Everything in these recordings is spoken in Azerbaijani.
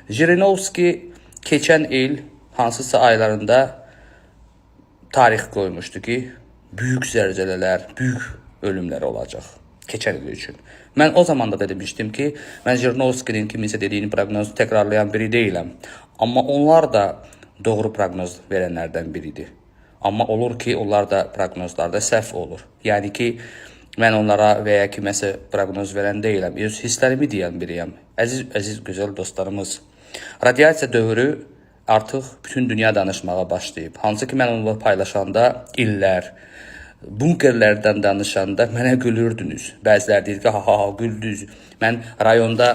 Jirinovski keçən il hansısa aylarında tarix qoymuşdu ki, böyük zəlzələlər, böyük ölümlər olacaq keçən il üçün. Mən o zaman da demişdim ki, mən Jirinovskinin kiminsə dediyini proqnozu təkrarlayan biri deyiləm. Amma onlar da doğru proqnoz verənlərdən biridir. Amma olur ki, onlar da proqnozlarda səhv olur. Yəni ki, mən onlara və ya kiməsə proqnoz verən deyiləm. Öz hisslərimi deyən biriyəm. Əziz, əziz gözəl dostlarımız, radiasiya dövrü artıq bütün dünya danışmağa başlayıb. Hansı ki, mən onunla paylaşanda illər, bunkerlərdən danışanda mənə gülürdünüz. Bəziləri deyir ki, ha ha ha güldünüz. Mən rayonda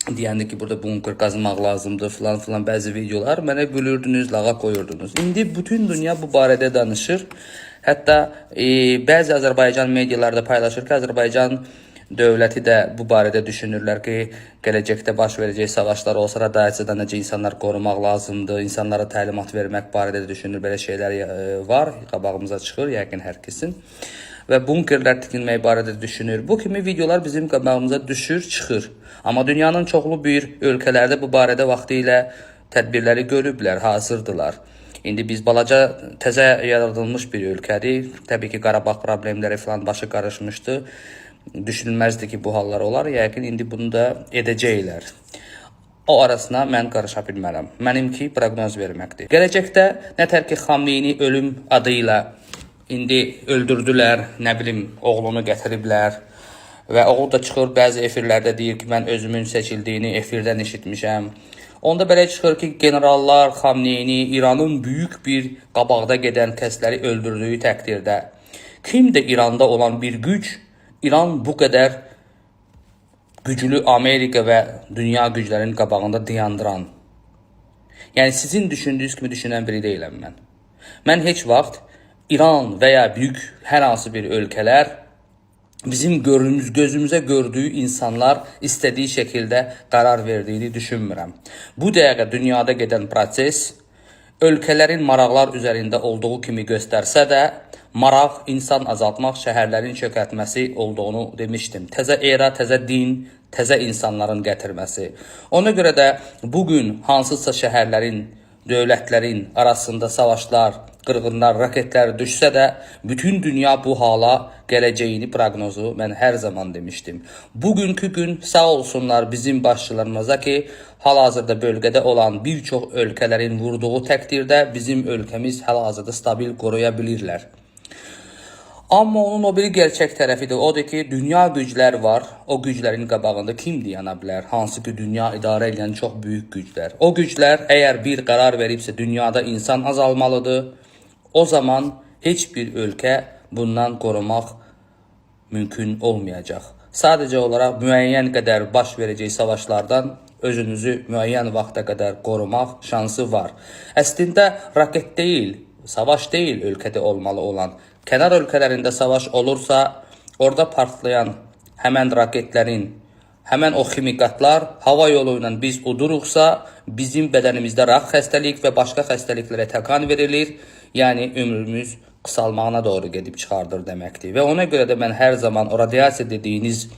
deyəndə ki, burada bunker qazmaq lazımdır filan filan bəzi videolar mənə gülürdünüz, lağa qoyurdunuz. İndi bütün dünya bu barədə danışır. Hətta bəzi Azərbaycan medialarda paylaşır ki, Azərbaycan dövləti də bu barədə düşünürlər ki, gələcəkdə baş verəcək savaşlar olsa radiasiyadan necə insanlar qorumaq lazımdır, insanlara təlimat vermək barədə də düşünür. Belə şeylər var, qabağımıza çıxır yəqin hər kəsin. Və bunkerlər tikilmək barədə düşünür. Bu kimi videolar bizim qabağımıza düşür, çıxır. Amma dünyanın çoxlu bir ölkələrdə bu barədə vaxtilə tədbirləri görüblər, hazırdılar. İndi biz balaca təzə yaradılmış bir ölkədik. Təbii ki, Qarabağ problemləri falan başı qarışmışdı. Düşünülməzdi ki, bu hallar olar. Yəqin indi bunu da edəcəklər. O arasına mən qarışa bilmərəm. Mənimki proqnoz verməkdir. Gələcəkdə nətər ki Xamneyini ölüm adı ilə indi öldürdülər, nə bilim, oğlunu gətiriblər və oğlu da çıxır bəzi efirlərdə deyir ki, mən özümün seçildiyini efirdən eşitmişəm. Onda belə çıxır ki, generallar Xamneyini İranın böyük bir qabaqda gedən kəsləri öldürdüyü təqdirdə kimdir İranda olan bir güc? İran bu qədər güclü Amerika və dünya güclərinin qabağında dayandıran. Yəni sizin düşündüyünüz kimi düşünən biri deyiləm mən. Mən heç vaxt İran və ya böyük hər hansı bir ölkələr bizim görümüz, gözümüzə gördüyü insanlar istədiyi şəkildə qərar verdiyini düşünmürəm. Bu dəqiqə dünyada gedən proses ölkələrin maraqlar üzərində olduğu kimi göstərsə də, maraq insan azaltmaq, şəhərlərin çökəltməsi olduğunu demişdim. Təzə era, təzə din, təzə insanların gətirməsi. Ona görə də bugün hansısa şəhərlərin, dövlətlərin arasında savaşlar, qırğınlar, raketlər düşsə də, bütün dünya bu hala gələcəyini proqnozu mən hər zaman demişdim. Bugünkü gün sağ olsunlar bizim başçılarımıza ki, hal-hazırda bölgədə olan bir çox ölkələrin vurduğu təqdirdə bizim ölkəmiz hal-hazırda stabil qoruya bilirlər. Amma onun o biri gerçək tərəfi də odur ki, dünya güclər var. O güclərin qabağında kim dayana bilər? Hansı ki, dünya idarə edən çox böyük güclər. O güclər əgər bir qərar veribsə dünyada insan azalmalıdır, o zaman heç bir ölkə bundan qorumaq mümkün olmayacaq. Sadəcə olaraq müəyyən qədər baş verəcək savaşlardan özünüzü müəyyən vaxta qədər qorumaq şansı var. Əslində raket deyil, savaş deyil ölkədə olmalı olan. Kənar ölkələrində savaş olursa, orada partlayan həmən raketlərin, həmən o ximikatlar hava yolu ilə biz uduruqsa, bizim bədənimizdə rak xəstəlik və başqa xəstəliklərə təkan verilir. Yəni ömrümüz qısalmağına doğru gedib çıxardır deməkdir. Və ona görə də mən hər zaman o radiasiya dediyiniz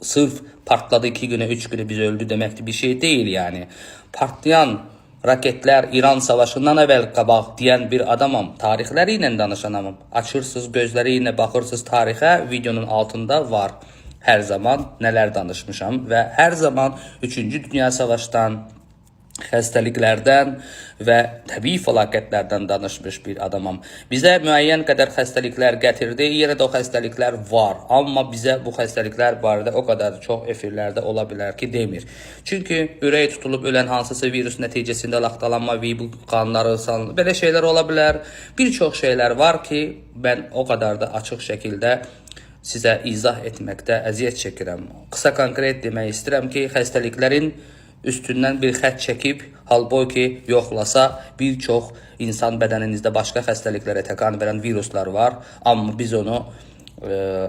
sırf partladı 2 günə, 3 günə biz öldü deməkdir bir şey deyil yəni. Partlayan raketlər İran savaşından əvvəl qabaq deyən bir adamam, tarixləri ilə danışanamam. Açırsınız, gözləri ilə baxırsınız tarixə, videonun altında var. Hər zaman nələr danışmışam və hər zaman 3-cü Dünya Savaşdan, xəstəliklərdən və təbii fəlakətlərdən danışmış bir adamam. Bizə müəyyən qədər xəstəliklər gətirdi, yenə də o xəstəliklər var. Amma bizə bu xəstəliklər barədə o qədər çox efirlərdə ola bilər ki, demir. Çünki ürək tutulub ölən hansısa virus nəticəsində laxtalanma, bu qanları, belə şeylər ola bilər. Bir çox şeylər var ki, mən o qədər də açıq şəkildə sizə izah etməkdə əziyyət çəkirəm. Qısa konkret demək istəyirəm ki, xəstəliklərin üstündən bir xətt çəkib, halbuki yoxlasa bir çox insan bədəninizdə başqa xəstəliklərə təkan verən viruslar var, amma biz onu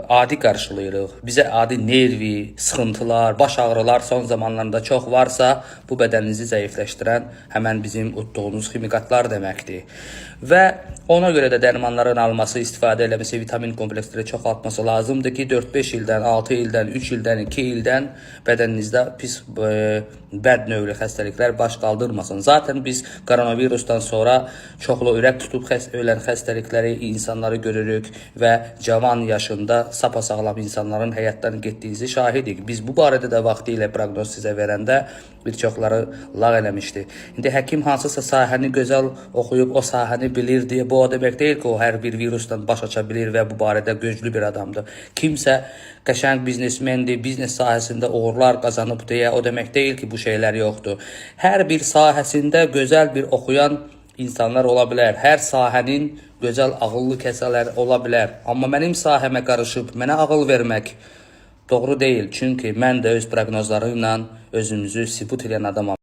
adi qarşılayırıq. Bizə adi nervi, sıxıntılar, baş ağrılar son zamanlarda çox varsa, bu bədəninizi zəifləşdirən həmən bizim utduğumuz ximikatlar deməkdir. Və Ona görə də dərmanların alması, istifadə eləməsi, vitamin kompleksləri çoxaltması lazımdır ki, 4-5 ildən, 6 ildən, 3 ildən, 2 ildən bədəninizdə pis bəd növlü xəstəliklər baş qaldırmasın. Zaten biz koronavirusdan sonra çoxlu ürək tutub ölən xəstəlikləri insanları görürük və cavan yaşında sapasağlam insanların həyatdan getdiyinizi şahidik. Biz bu barədə də vaxtilə proqnoz sizə verəndə bir çoxları lağ eləmişdi. İndi həkim hansısa sahəni gözəl oxuyub o sahəni bilir deyə bu o demək deyil ki, o hər bir virusdan baş aça bilir və bu barədə güclü bir adamdır. Kimsə qəşəng biznesmendir, biznes sahəsində uğurlar qazanıb deyə o demək deyil ki, bu şeylər yoxdur. Hər bir sahəsində gözəl bir oxuyan insanlar ola bilər. Hər sahənin gözəl ağıllı kəsələr ola bilər. Amma mənim sahəmə qarışıb mənə ağıl vermək doğru deyil. Çünki mən də öz proqnozlarımla özümüzü sübut edən adamam.